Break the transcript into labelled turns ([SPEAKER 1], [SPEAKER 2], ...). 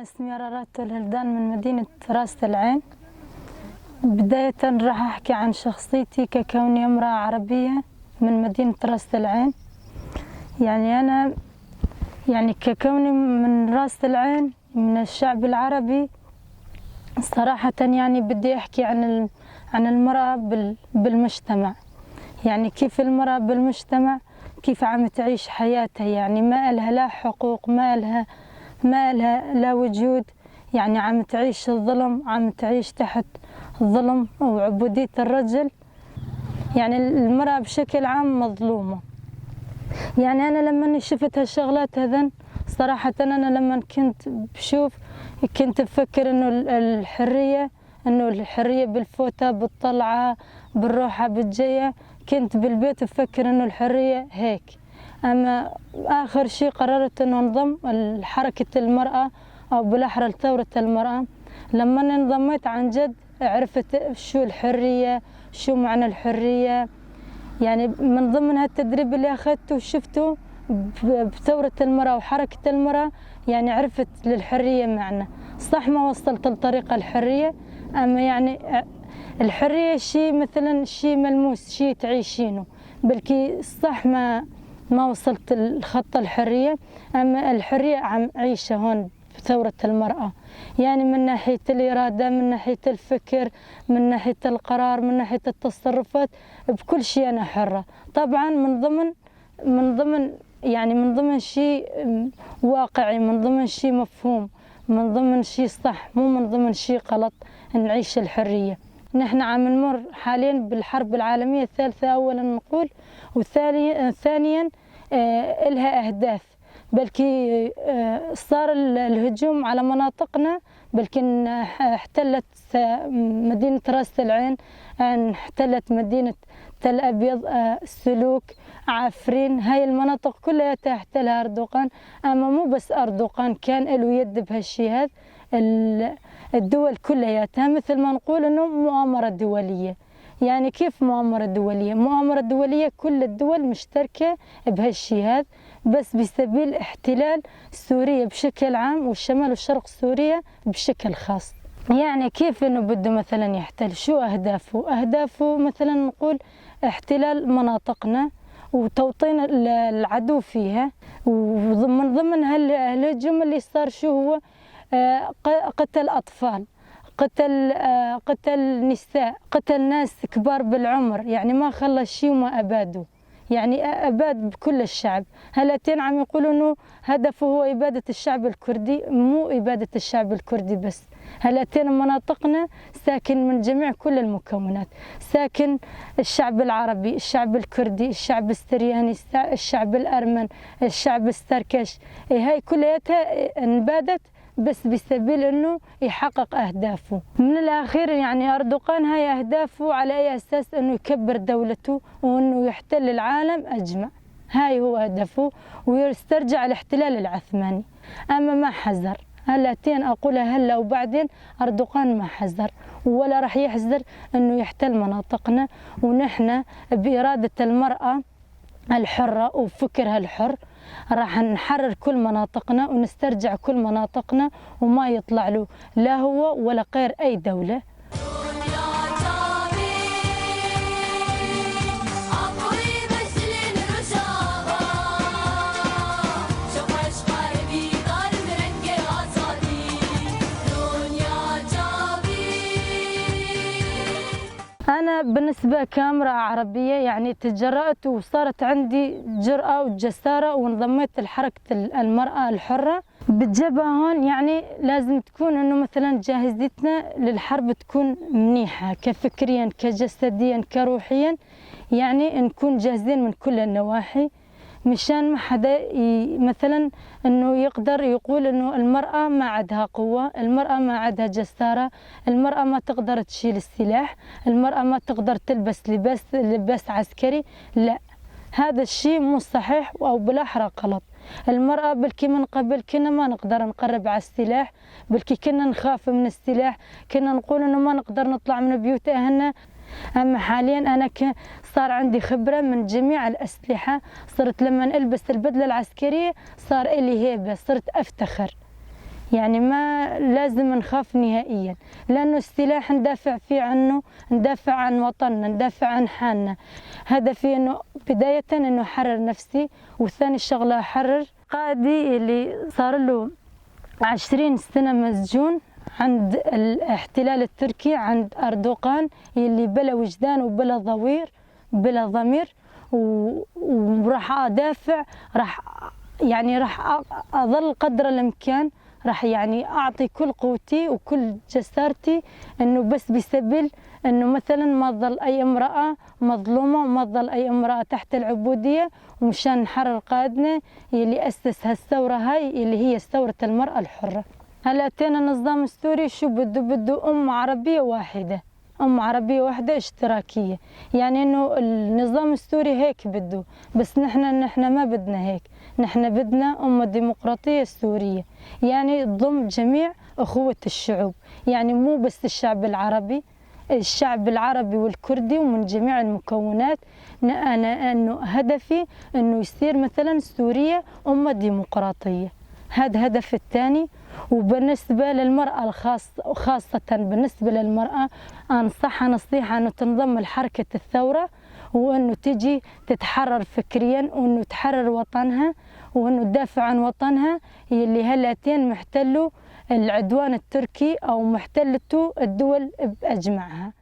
[SPEAKER 1] أنا اسمي رارات الهلدان من مدينة راس العين. بداية راح أحكي عن شخصيتي ككوني امرأة عربية من مدينة راس العين. يعني أنا يعني ككوني من راس العين من الشعب العربي، صراحة يعني بدي أحكي عن المرأة بالمجتمع، يعني كيف المرأة بالمجتمع كيف عم تعيش حياتها، يعني ما إلها لا حقوق، ما إلها لا وجود، يعني عم تعيش الظلم، عم تعيش تحت الظلم وعبودية الرجل. يعني المرأة بشكل عام مظلومة. يعني أنا لما شفت هالشغلات هذن صراحة أنا لما كنت بشوف كنت بفكر إنه الحرية، إنه الحرية بالفوتة بالطلعة بالروحة بالجية، كنت بالبيت بفكر إنه الحرية هيك. أما آخر شيء قررت إنه انضم لحركة المرأة أو بالأحرى لثورة المرأة. لما انضميت عن جد عرفت شو الحرية، شو معنى الحرية. يعني من ضمن هالتدريب اللي أخذته وشفته بثورة المرأة وحركة المرأة، يعني عرفت للحرية معنى. صح ما وصلت لطريقة الحرية، أما يعني الحرية شيء مثلا شيء ملموس، شيء تعيشينه. بلكي صح ما وصلت لخط الحرية، أما الحرية عم عيشها هون بثورة المرأة. يعني من ناحية الإرادة، من ناحية الفكر، من ناحية القرار، من ناحية التصرفات، بكل شيء أنا حرة. طبعا من ضمن شيء واقعي، من ضمن شيء مفهوم، من ضمن شيء صح، مو من ضمن شيء غلط نعيش الحرية. نحن عم نمر حاليا بالحرب العالمية الثالثة أولا نقول، وثانيا، إلها أهداف. بلكي صار الهجوم على مناطقنا، بلكي احتلت مدينة راس العين، احتلت مدينة تل أبيض، السلوك، عفرين، هاي المناطق كلها احتلها أردوغان. أما مو بس أردوغان كان له يد بهالشي هذا، الدول كلياتها مثل ما نقول إنه مؤامرة دولية. يعني كيف مؤامرة دولية؟ مؤامرة دولية كل الدول مشتركة بهالشي هذا، بس بسبيل احتلال سوريا بشكل عام والشمال والشرق سوريا بشكل خاص. يعني كيف إنه بده مثلا يحتل؟ شو أهدافه؟ أهدافه مثلا نقول احتلال مناطقنا وتوطين العدو فيها، ومن ضمن هالهجوم اللي صار شو هو؟ قتل أطفال، قتل نساء، قتل ناس كبار بالعمر، يعني ما خلى شيء وما أبادوا، يعني أباد بكل الشعب. هلاتين عم يقولوا إنه هدفه هو إبادة الشعب الكردي، مو إبادة الشعب الكردي بس. هلاتين مناطقنا ساكن من جميع كل المكونات، ساكن الشعب العربي، الشعب الكردي، الشعب السرياني، الشعب الأرمن، الشعب السركش، هاي كلياتها انبادت بس بسبيل إنه يحقق أهدافه. من الأخير يعني أردوغان هاي أهدافه على أي أساس؟ إنه يكبر دولته وإنه يحتل العالم أجمع، هاي هو هدفه، ويسترجع الاحتلال العثماني. أما ما حذر، هلاتين أقولها هلا وبعدين، أردوغان ما حذر ولا راح يحذر إنه يحتل مناطقنا، ونحن بإرادة المرأة الحرة وفكرها الحر راح نحرر كل مناطقنا ونسترجع كل مناطقنا، وما يطلع له لا هو ولا غير أي دولة. أنا بالنسبة كامرأة عربية يعني تجرأت وصارت عندي جرأة وجسارة وانضميت لحركة المرأة الحرة. بالجبهة هون يعني لازم تكون إنه مثلاً جاهزيتنا للحرب تكون منيحة كفكرياً كجسدياً كروحياً، يعني نكون جاهزين من كل النواحي، مشان ما حدا مثلاً إنه يقدر يقول إنه المرأة ما عندها قوة، المرأة ما عندها جسارة، المرأة ما تقدر تشيل السلاح، المرأة ما تقدر تلبس لباس عسكري. لا، هذا الشيء مو صحيح أو بالأحرى غلط. المرأة بلكي من قبل كنا ما نقدر نقرب على السلاح، بلكي كنا نخاف من السلاح، كنا نقول إنه ما نقدر نطلع من بيوت أهلنا. أما حاليا أنا صار عندي خبرة من جميع الأسلحة، صرت لما ألبس البدلة العسكرية صار إلي هيبة، صرت أفتخر. يعني ما لازم نخاف نهائياً، لأنه السلاح ندافع فيه عنه، ندافع عن وطننا، ندافع عن حالنا. هدفي إنه بداية إنه أحرر نفسي، والثاني شغلة أحرر قائدي اللي صار له 20 سنة مسجون عند الاحتلال التركي، عند أردوغان اللي بلا وجدان وبلا ضمير، بلا ضمير. وراح أدافع، راح يعني راح أظل قدر الإمكان، راح أعطي كل قوتي وكل جسارتي إنه بس بسبيل إنه مثلاً ما تظل أي امرأة مظلومة وما تظل أي امرأة تحت العبودية، ومشان نحرر قائدنا اللي أسس هالثورة هاي اللي هي ثورة المرأة الحرة. هلا أتينا النظام السوري شو بده؟ بده أم عربية واحدة، أم عربية واحدة اشتراكية، يعني إنه النظام السوري هيك بده، بس نحن ما بدنا هيك، نحن بدنا أمة ديمقراطية سورية، يعني تضم جميع أخوة الشعوب، يعني مو بس الشعب العربي، الشعب العربي والكردي ومن جميع المكونات. أنا إنه هدفي إنه يصير مثلاً سوريا أمة ديمقراطية، هذا هدف الثاني. وبالنسبة للمرأة خاصة بالنسبة للمرأة أنصحها نصيحة أنه تنضم لحركة الثورة، وأنه تجي تتحرر فكريا، وأنه تحرر وطنها، وأنه تدافع عن وطنها اللي هلاتين محتلوا العدوان التركي أو محتلته الدول بأجمعها.